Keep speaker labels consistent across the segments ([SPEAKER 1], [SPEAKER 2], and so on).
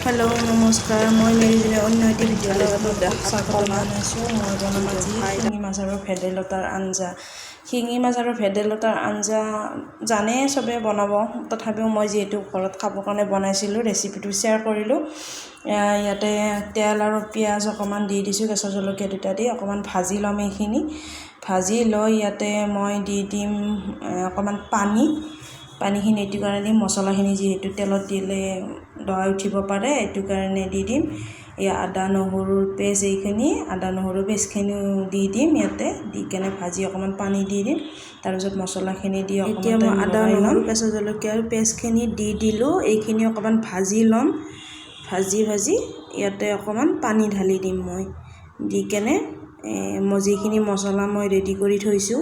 [SPEAKER 1] Hello', নমস্কাৰ। মই মেৰিজনীৰ অন্য এটি ভিডিঅ'লৈ আপোনালোকক স্বাগতম জনাইছোঁ। মই বনাম আজি শিঙি মাছ আৰু ভেদাইলতাৰ আঞ্জা। শিঙি মাছ আৰু ভেদাইলতাৰ আঞ্জা জানে চবে বনাব, তথাপিও মই যিহেতু ঘৰত খাবৰ কাৰণে বনাইছিলোঁ, ৰেচিপিটো শ্বেয়াৰ কৰিলোঁ। ইয়াতে তেল আৰু পিঁয়াজ অকণমান দি দিছোঁ, কেঁচা জলকীয়া দুটা দি অকণমান ভাজি ল'ম। এইখিনি ভাজি লৈ ইয়াতে মই দি দিম অকণমান পানী। পানীখিনি এইটো কাৰণে দিম, মছলাখিনি যিহেতু তেলত দিলে দৈ উঠিব পাৰে, এইটো কাৰণে দি দিম। এই আদা নহৰুৰ পেষ্ট, এইখিনি আদা নহৰু পেষ্টখিনিও দি দিম ইয়াতে। দি কেনে ভাজি অকণমান পানী দি দিম, তাৰপিছত মছলাখিনি দি। এতিয়া মই আদা নহৰু কেঁচা জলকীয়াৰ পেষ্টখিনি দি দিলোঁ। এইখিনি অকণমান ভাজি ল'ম। ভাজি ভাজি ইয়াতে অকণমান পানী ঢালি দিম মই। দি কেনে মই যিখিনি মছলা মই ৰেডি কৰি থৈছোঁ,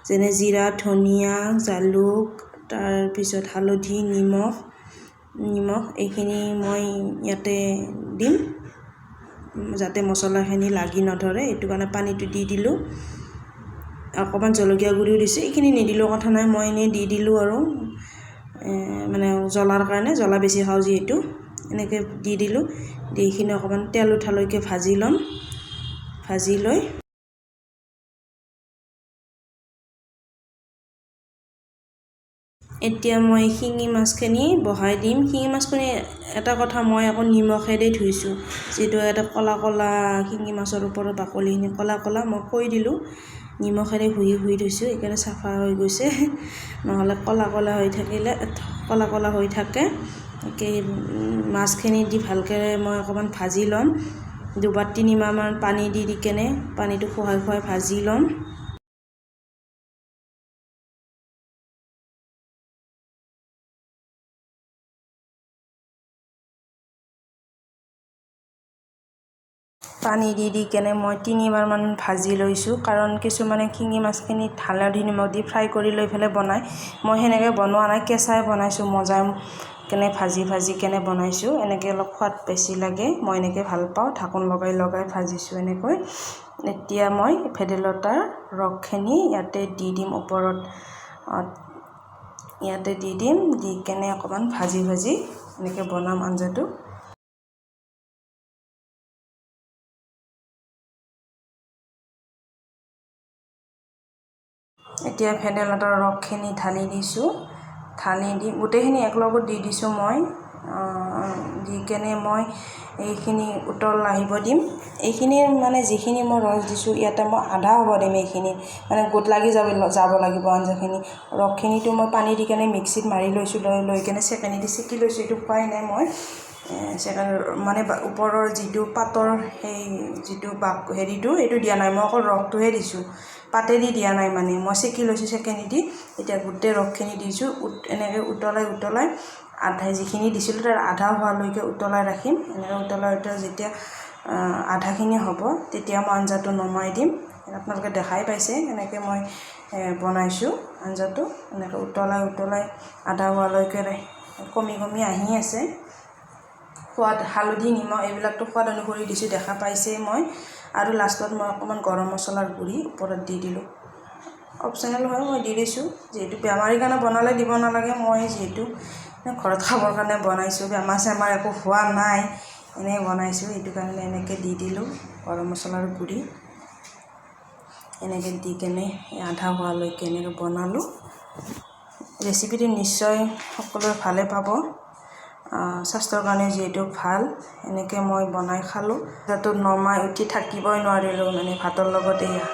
[SPEAKER 1] যেনে জিৰা, ধনিয়া, জালুক, তাৰপিছত হালধি, নিমখ, এইখিনি মই ইয়াতে দিম, যাতে মছলাখিনি লাগি নধৰে, এইটো কাৰণে পানীটো দি দিলোঁ। অকণমান জলকীয়া গুড়িও দিছোঁ। এইখিনি নিদিলেও কথা নাই, মই এনেই দি দিলোঁ আৰু মানে জ্বলাৰ কাৰণে, জ্বলা বেছি খাওঁ যিহেতু, এনেকৈ দি দিলোঁ। দি এইখিনি অকণমান তেল উঠালৈকে ভাজি ল'ম। ভাজি লৈ এতিয়া মই শিঙি মাছখিনি বহাই দিম। শিঙি মাছখিনি, এটা কথা, মই আকৌ নিমখেৰে ধুইছোঁ, যিটো এটা ক'লা ক'লা শিঙি মাছৰ ওপৰত বাকলিখিনি ক'লা ক'লা, মই কৈ দিলোঁ, নিমখেৰে ঘঁহি ঘঁহি ধুইছোঁ, সেইকাৰণে চাফা হৈ গৈছে। নহ'লে ক'লা ক'লা হৈ থাকিলে, ক'লা ক'লা হৈ থাকে। মাছখিনি দি ভালকৈ মই অকণমান ভাজি ল'ম। দুবাৰ তিনিবাৰমান পানী দি দি কেনে পানীটো খোহাই খোহাই ভাজি ল'ম। পানী দি দি কেনে মই তিনিবাৰমান ভাজি লৈছোঁ, কাৰণ কিছুমানে শিঙি মাছখিনি হালধি নিমখ দি ফ্ৰাই কৰি লৈ পেলাই বনায়। মই সেনেকৈ বনোৱা নাই, কেঁচাই বনাইছোঁ। মজাই কেনে ভাজি ভাজি কেনে বনাইছোঁ। এনেকৈ অলপ সোৱাদ বেছি লাগে, মই এনেকৈ ভাল পাওঁ। ঢাকোন লগাই লগাই ভাজিছোঁ এনেকৈ। এতিয়া মই ভেদাইলতাৰ ৰসখিনি ইয়াতে দি দিম, ওপৰত ইয়াতে দি দিম। দি কেনে অকণমান ভাজি ভাজি এনেকৈ বনাম আঞ্জাটো। এতিয়া ভেদাইলতাৰ ৰসখিনি ঢালি দিছোঁ। ঢালি দি গোটেইখিনি একলগত দি দিছোঁ মই। দি কেনে মই এইখিনি উতল আহিব দিম। এইখিনি মানে যিখিনি মই ৰস দিছোঁ, ইয়াতে মই আধা হ'ব দিম। এইখিনি মানে গোট লাগি যাব যাব লাগিব আঞ্জাখিনি। ৰসখিনিতো মই পানী দি কেনে মিক্সিত মাৰি লৈছোঁ, লৈ লৈ কেনে চেকেনি দি চেকি লৈছোঁ। এইটো খোৱাই নাই মই। চেকেনি মানে ওপৰৰ যিটো পাতৰ, সেই যিটো বাক হেৰিটো, সেইটো দিয়া নাই মই, অকল ৰসটোহে দিছোঁ, পাতেদি দিয়া নাই। মানে মই চেকি লৈছোঁ চেকেনি দি। এতিয়া গোটেই ৰসখিনি দিছোঁ। এনেকৈ উতলাই উতলাই আধা যিখিনি দিছিলোঁ তাৰ আধা হোৱালৈকে উতলাই ৰাখিম। এনেকৈ উতলাই উতলাই যেতিয়া আধাখিনি হ'ব, তেতিয়া মই আঞ্জাটো নমাই দিম। আপোনালোকে দেখাই পাইছে কেনেকৈ মই বনাইছোঁ আঞ্জাটো। এনেকৈ উতলাই উতলাই আধা হোৱালৈকে কমি কমি আহি আছে। সোৱাদ হালধি, নিমখ এইবিলাকতো সোৱাদ অনুসৰি দিছোঁ, দেখা পাইছেই মই। আৰু লাষ্টত মই অকণমান গৰম মছলাৰ গুড়ি ওপৰত দি দিলোঁ। অপশ্যনেল হয়, মই দি দিছোঁ। যিহেতু বেমাৰীৰ কাৰণে বনালে দিব নালাগে, মই যিহেতু ঘৰত খাবৰ কাৰণে বনাইছোঁ, বেমাৰ চেমাৰ একো হোৱা নাই, এনেই বনাইছোঁ, সেইটো কাৰণে এনেকৈ দি দিলোঁ গৰম মছলাৰ গুড়ি। এনেকৈ দি কেনে আধা হোৱালৈকে এনেকৈ বনালোঁ। ৰেচিপিটো নিশ্চয় সকলোৱে ভালে পাব, স্বাস্থ্যৰ কাৰণে যিহেতু ভাল। এনেকৈ মই বনাই খালোঁ। তাতো নমাই উঠি থাকিবই নোৱাৰিলোঁ, মানে ভাতৰ লগত এয়া।